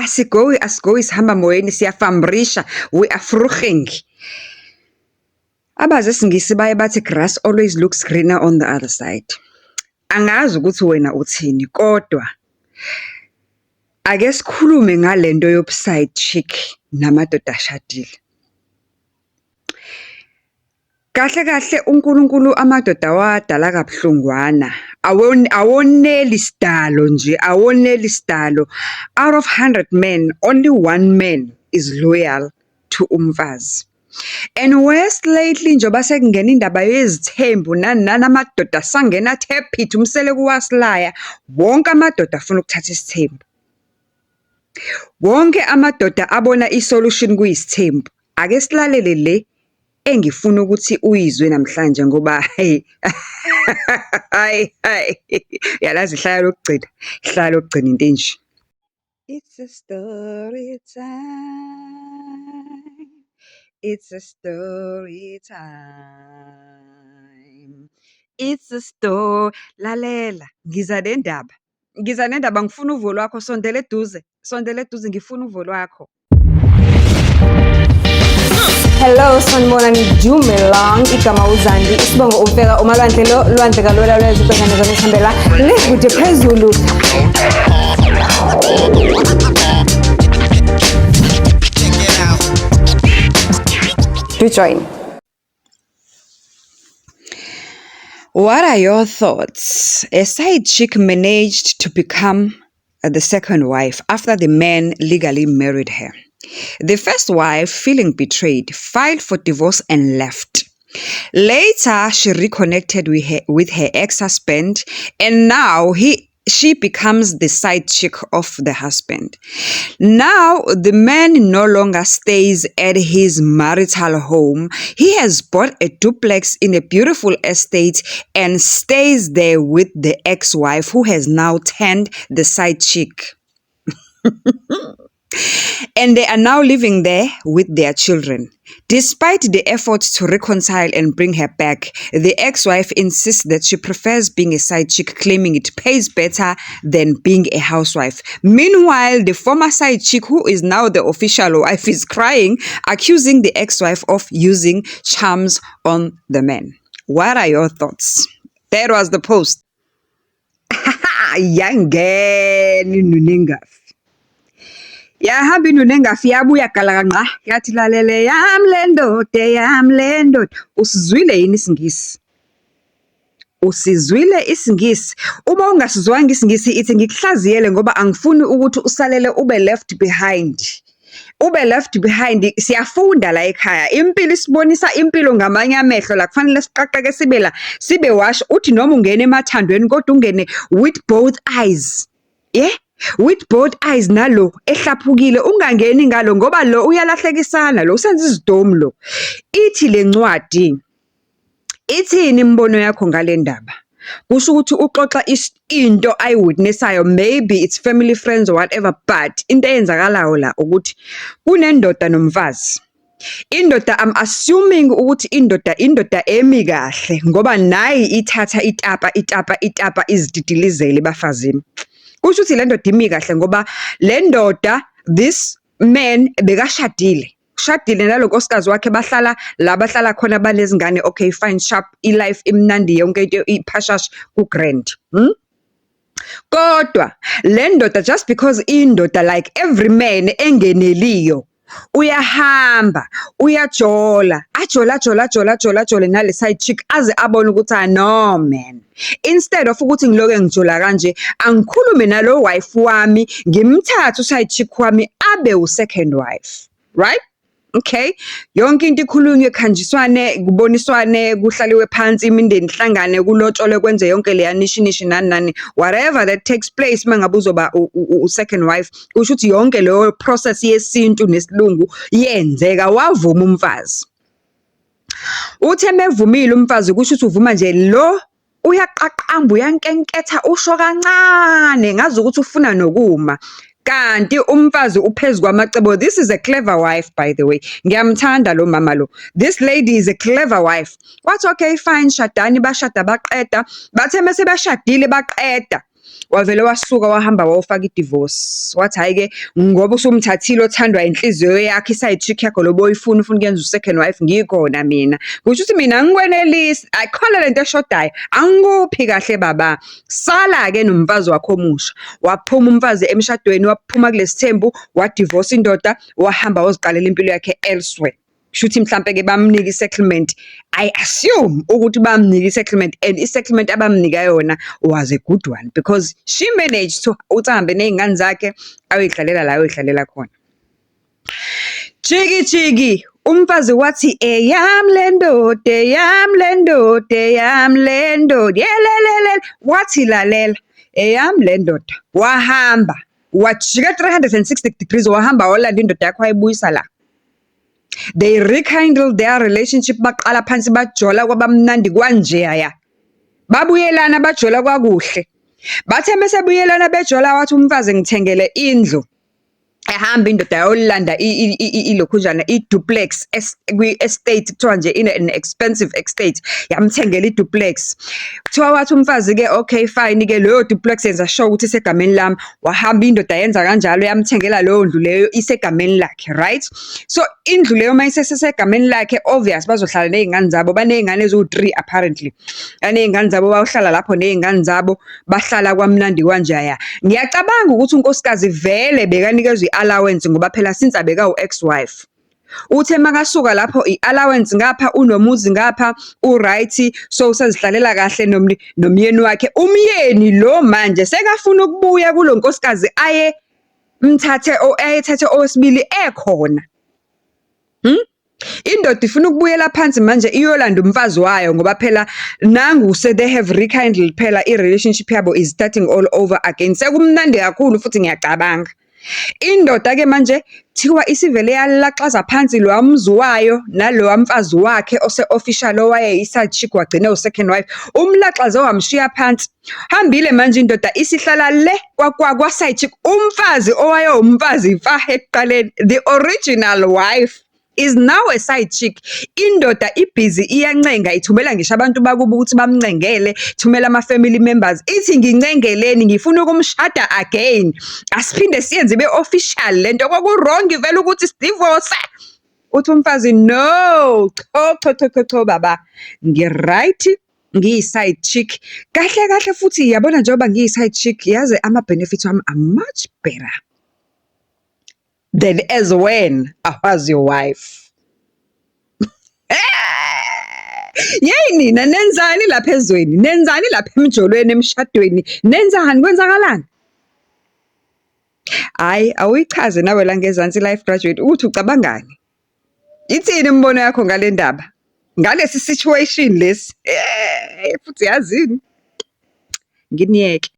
Asigowi, asigowi, sihamba moyeni, siyafambrisha, we are vroeging. Abazi isiNgisi baye bathi grass always looks greener on the other side. Angazi ukuthi wena uthini, kodwa ake sikhulume ngale nto yobu-side chick namadoda ashadile. Kahle kahle uNkulunkulu amadoda wadala kabuhlungwana, awoneli sidalo nje, awoneli sidalo. Out of 100 men, only one man is loyal to umfazi. And worse lately, njengoba sekungena indaba yezithembu nani nani, amadoda asangena athe phithi, uMseleku wasilaya, wonke amadoda afuna ukuthatha isithembu. Wonke amadoda abona i-solution kuyisithembu. Ake silalele le engifuna ukuthi uyizwe namhlanje ngoba hey, hayi hayi, uyalazi ihlaya lokugcina, ihlaya lokugcina into enje. It's a story time. It's a story time. It's a story. Lalela, ngiza nendaba. Ngiza nendaba, ngifuna uvo lwakho, sondela eduze. Sondela eduze, ngifuna uvo lwakho. Hello, sanibonani, dumelang, igama uZandi, isibongo uMfeka, umalwandle lo lwandle kalwela lwezibhekane zomthambela le kude phezulu. Do join. What are your thoughts? A side chick managed to become the second wife after the man legally married her. The first wife, feeling betrayed, filed for divorce and left. Later, she reconnected with her ex-husband, and now he she becomes the side chick of the husband. Now, the man no longer stays at his marital home. He has bought a duplex in a beautiful estate and stays there with the ex-wife, who has now turned the side chick. And they are now living there with their children. Despite the efforts to reconcile and bring her back, the ex-wife insists that she prefers being a side chick, claiming it pays better than being a housewife. Meanwhile, the former side chick, who is now the official wife, is crying, accusing the ex-wife of using charms on the man. What are your thoughts? That was the post. Yangena inunengafi. Yahamba inunengafi, yabuya galakangqa, yathi lalele yami le ndoda, yami le ndoda. Usizwile yini isiNgisi? Usizwile isiNgisi? Uma ungasizwanga isiNgisi, ithi ngikuhlaziyele ngoba angifuni ukuthi usalele ube left behind. Ube left behind. Siyafunda la ekhaya. Impilo isibonisa impilo ngamanye amehlo la kufanele siqaqeke, sibe la, sibe washo uthi noma ungena emathandweni kodwa ungene with both eyes. Yeah? With both eyes, nalo ehlaphukile, ungangeni ngalo ngoba lo uyalahlekisana, lo usenza izidomu lo. Ithi le ncwadi, ithini imibono yakho ngale ndaba? Kusho ukuthi uxoxa into ayi-witnessayo, maybe it's family, friends or whatever, but into eyenzakalayo la ukuthi kunendoda nomfazi. Indoda, I'm assuming ukuthi indoda emi kahle ngoba nayi ithatha itapa itapa itapa izididilizele ebafazini. Kusho ukuthi le ndoda imi kahle ngoba le ndoda, this man bekashadile. Ushadile nalo nkosikazi wakhe, bahlala la bahlala khona, banezingane, okay, fine, sharp, i-life imnandi, yonke into iphashasha ku-grand. Kodwa le ndoda, just because indoda, like every man engeneliyo, uyahamba uyajola, ajola, ajola, ajola, ajola, ajole nale side chick aze abone ukuthi, ah no man, instead of ukuthi ngiloke ngijola kanje, angikhulume nalo wife wami, ngimthathe u-side chick wami abe u-second wife, right? Okay, yonke into ikhulunywe, khanjiswane, kuboniswane, kuhlaliwe phansi, imindeni ihlangane, kulotsholwe, kwenze yonke leya nishi nishi nani nani, whatever that takes place mangabe uzoba u-second wife. Kusho ukuthi yonke leyo process yesintu nesilungu yenzeka, wavuma umfazi. Uthe mevumile umfazi, kusho ukuthi uvuma nje, lo uyaqaqamba, uyankenketha, usho kancane ngazi ukuthi ufuna nokuma. Kanti umfazi uphezu kwamacebo. This is a clever wife, by the way. Ngiyamthanda lo mama lo. This lady is a clever wife. Wathi okay, fine, shadani, bashada baqeda. Bathe mase bashadile baqeda. Wavele wasuka wahamba wayofaka i-divorce. Wathi hhayi-ke ngoba usumthathile othandwa inhliziyo yakho, i-side chick yakho lo boyifuna ufuna ukuyenza u-second wife, ngikhona mina. Kusho ukuthi mina angikwenelisi, ayikhona lento eshodayo, angikuphi kahle baba. Sala-ke nomfazi wakho omusha. Waphuma umfazi emshadweni, waphuma kulesi thembu, wadivosa indoda, wahamba wayoziqalela impilo yakhe elsewhere. Kushuthi mhlampe-ke bamnika i-settlement. I assume ukuthi bamnika i-settlement and i-settlement abamnika yona was a good one because she managed to ukuthi ahambe ney'ngane zakhe ayoy'hlalela la ayoy'hlalela khona. Jiki jiki, umfazi wathi, "Eyami le ndoda, eyami le ndoda, eyami le ndoda, yelelele." Wathi lalela, eyami le ndoda. Wahamba, wajika 360 degrees, wahamba walanda indoda yakho wayibuyisa la. They rekindled their relationship, baqala phansi bajola kwabamnandi kwanjeyaya. Babuyelana bajola kwakuhle. Bathe mesebuyelana bejola wathi umfazi, "Ngithengele indlu." Ehamba indoda yayolanda ilokhunjana i-duplex kwi-estate, kuthiwa nje in an expensive estate, yamthengela i-duplex. Kuthiwa wathi umfazi-ke, "Okay, fine-ke, leyo duplex yenza sure ukuthi isegameni lami." Wahamba indoda yenza kanjalo, yamthengela leyo ndlu leyo, isegameni lakhe, right? So indlu leyo uma isesegameni lakhe, obvious bazohlala ney'ngane zabo, baney'ngane eziwu-three apparently. Baney'ngane zabo, bayohlala lapho ney'ngane zabo, bahlala kwamnandi kwanjaya. Ngiyacabanga ukuthi unkosikazi vele bekanikezwa i-allowance ngoba phela since abeka u-ex-wife. Uthe makasuka lapho i-allowance ngapha, unomuzi ngapha, u-right, so usezihlalela kahle nomyeni wakhe. Umyeni lo manje sekafuna ukubuya kulo nkosikazi aye mthathe ayethathe owesibili ekhona. Indoda ifuna ukubuyela phansi manje iyolanda umfazi wayo ngoba phela nangu they have rekindled phela, i-relationship yabo is starting all over again. Sekumnandi kakhulu futhi ngiyacabanga. Indoda-ke manje kuthiwa isivele yalaxaza phansi loya muzi wayo naloya mfazi wakhe ose-official owayeyi-side chick wagcina ewu-second wife. Umlaxaze wamshiya phansi. Hambile manje indoda isihlala le kwa-side chick. Umfazi owayewumfazi mfa ekuqaleni, the original wife is now a side chick. Indoda ibhizi iyancenga, ithumela ngisho abantu bakubo ukuthi bamncengele, ithumela ama-family members, ithi, "Ngincengeleni, ngifuna ukumshada again. Asiphinde siyenze ibe official lento, kwaku-wrong vele ukuthi sidivorce." Uthi umfazi, "No, cho cho cho cho cho baba, ngi-right, ngiyi-side chick. Kahle kahle futhi yabona njengoba ngiyi-side chick, yazi ama-benefits wami are much better than as when I was your wife." Yeyi nina, nenzani lapha ezweni? Nenzani lapha emjolweni, emshadweni? Nenzani, kwenzakalani? Hhayi, awuyichaze nawe la ngezansi, life graduate, ukuthi ucabangani? Ithini imibono yakho ngale ndaba? Ngalesi situation lesi? Futhi yazini? Nginiyeke.